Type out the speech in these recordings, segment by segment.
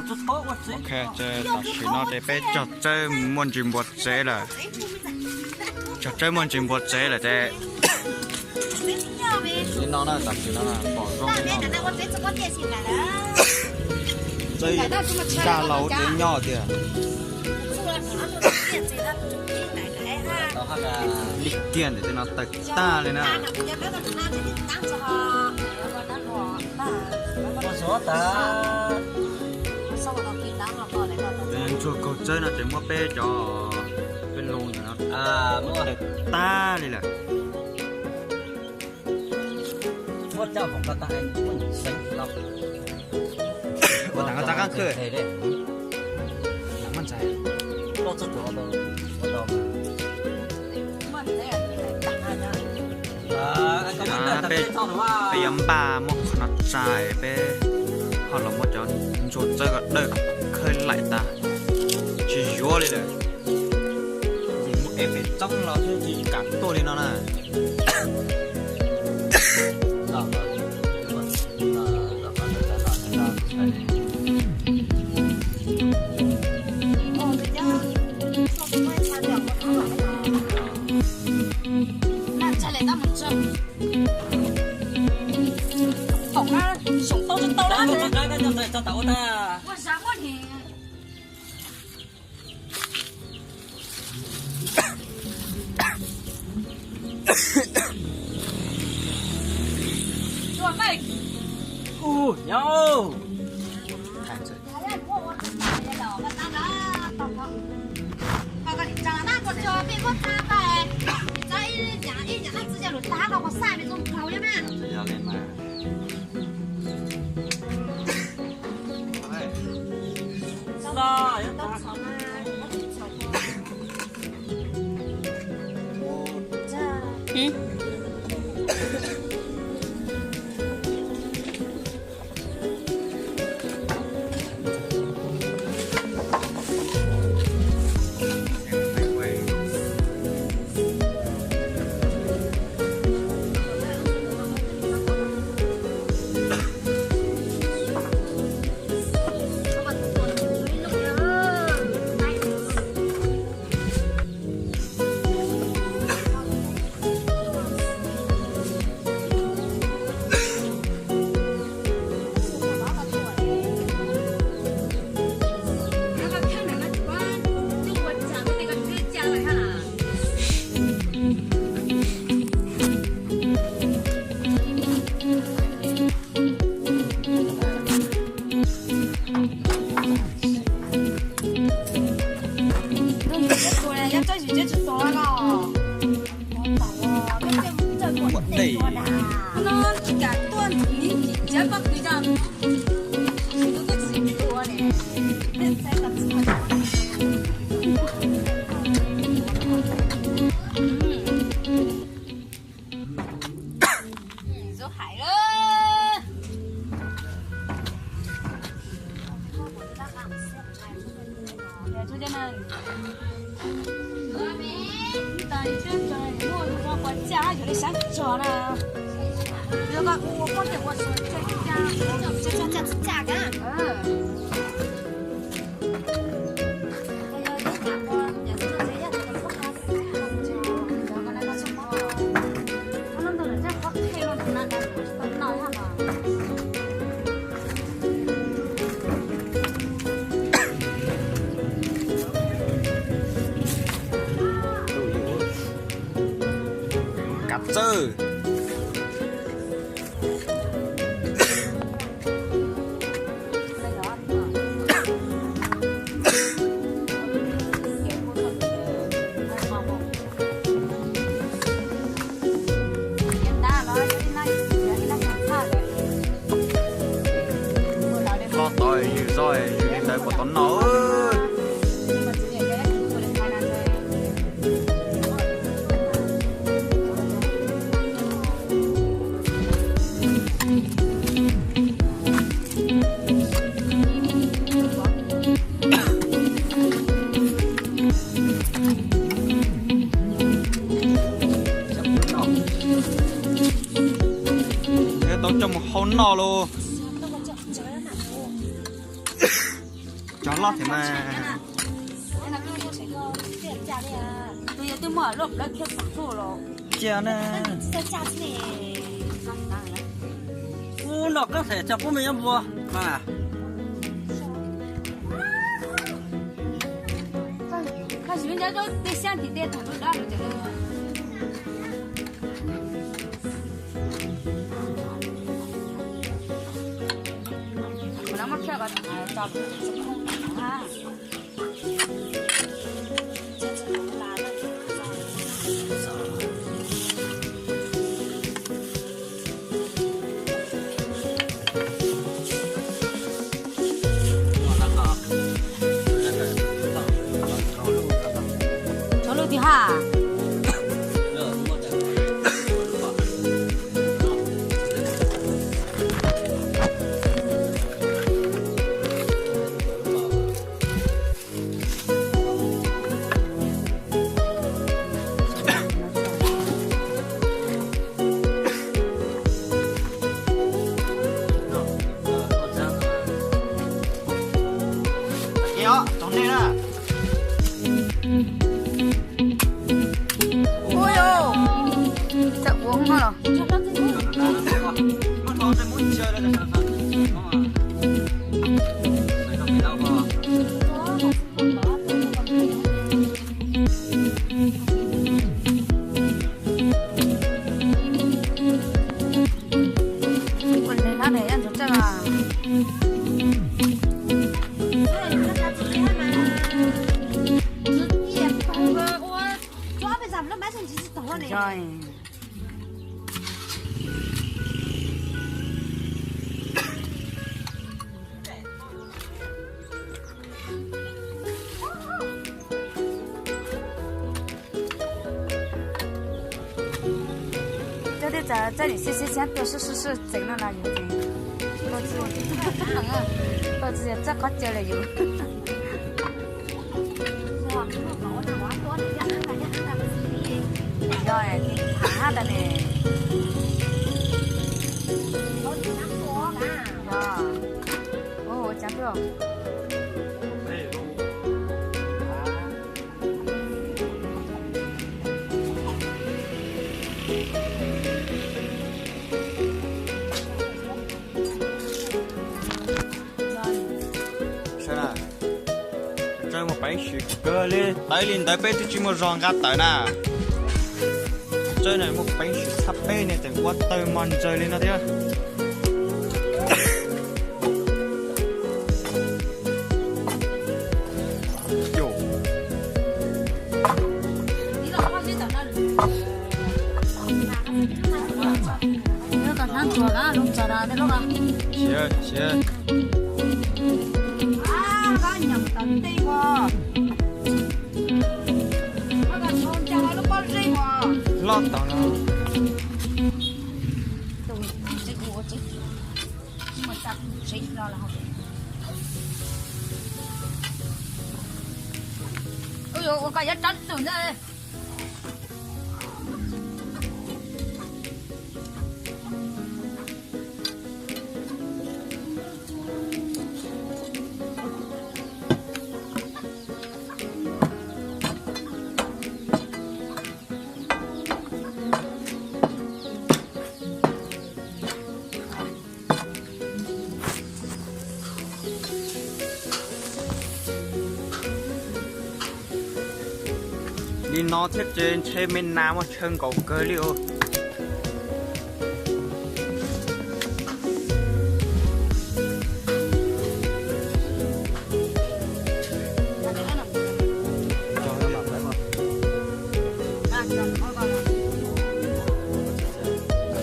Ok, tam sim no ces peb cog txawb muaj ntsis npua tsev lawm. Cog txawb muaj ntsis npua tsev lawm ces li no na, tam sim no pom zoo li no. Txawb ncaj laus tsev nyob tiag. Li kiag ntawm tej no tawg tag li na. Ntsuag kaug txawb no ces muab peb cov peb loo ntawm no tawg tag li lawm. Ua tas ko txav qab khwb. Peb yuav npaj muab qhov no tsa, peb ho los muab cov ntsuag txawb kom dawb khawb laim tas, tsis yuav li lawm. Muab ev pem txoob los xwb tsis kam tuaj li no na. Kav txawj. Koj tod yws txoj yws li ntawd puas tau noj. Thiab tau coj mus hau noj lauj. Cov loj thiab mas. Cia na. Ub, no koj them cov pub me nyob npua mas. Tshov lub ti ha. Ui, txawm ua hmo los. Cov tib txawm txawj nim xib xib xab tuaj sib sib sib txeev no los yus tsis, tsis txawj qhov chaw li yus. Yog, hab tas ne. Ua cas twb. Tsaws mus peev xwm kawg li, tawv li ntawd peb twb tsis muaj zog nqa tawm na. Tsaws na muaj peev xwm tshaj peb ne, tseem ua tawg mos ntsaws li no thiab. Loj tau no. Ua koj yuav rov tus ntawd. Li no thiab ces ntshe me nas muaj chaw nkaum kawg li os.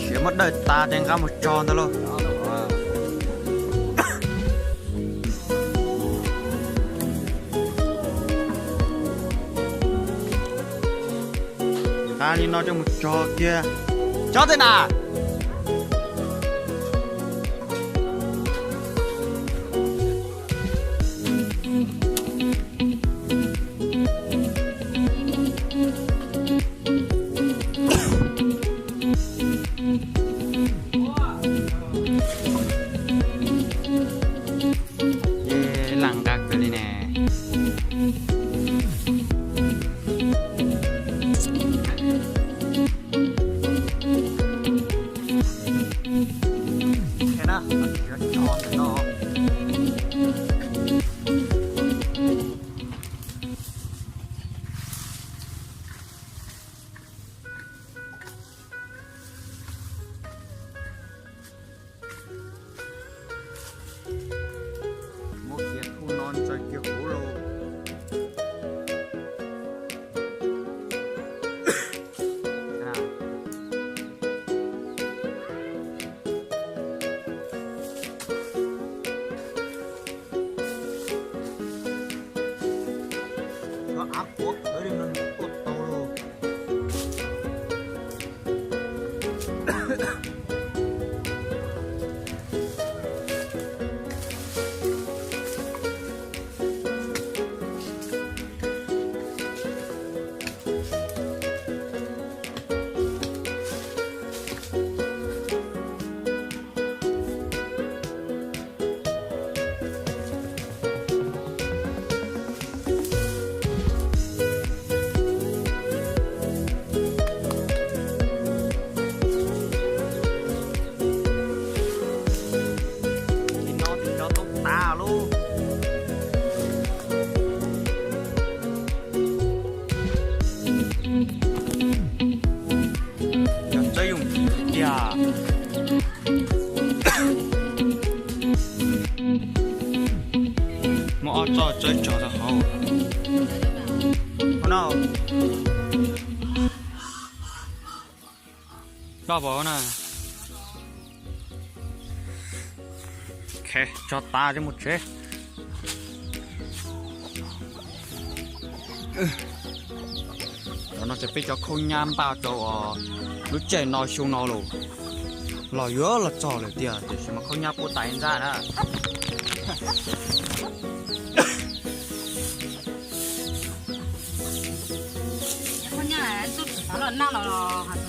Siav muab dawj tas ces nqa mus tso ntawd lauj. Nqa li no coj mus tso kiag. Cov tej na. Ces lam nqa li ne. Muab kiag khau no ntsaws kiag huv lauj. Av quav kawg li no nws kuj tau lauj. Li no ces cov toob tas lauj. Cov txawb yooj yim tiag. Muaj ob txoj txawb tsog rau hauv no. Loj npaum na. Tsog tas ces mus tsev. Cov no ces peb cov khaub nyab npaj rau lub caij no xyoo no los, los yuav los txog lawm tiag, tiam sis mas khaub nyab puab tas ib nrab na. Khaub nyab xub tsis xav los naj los los has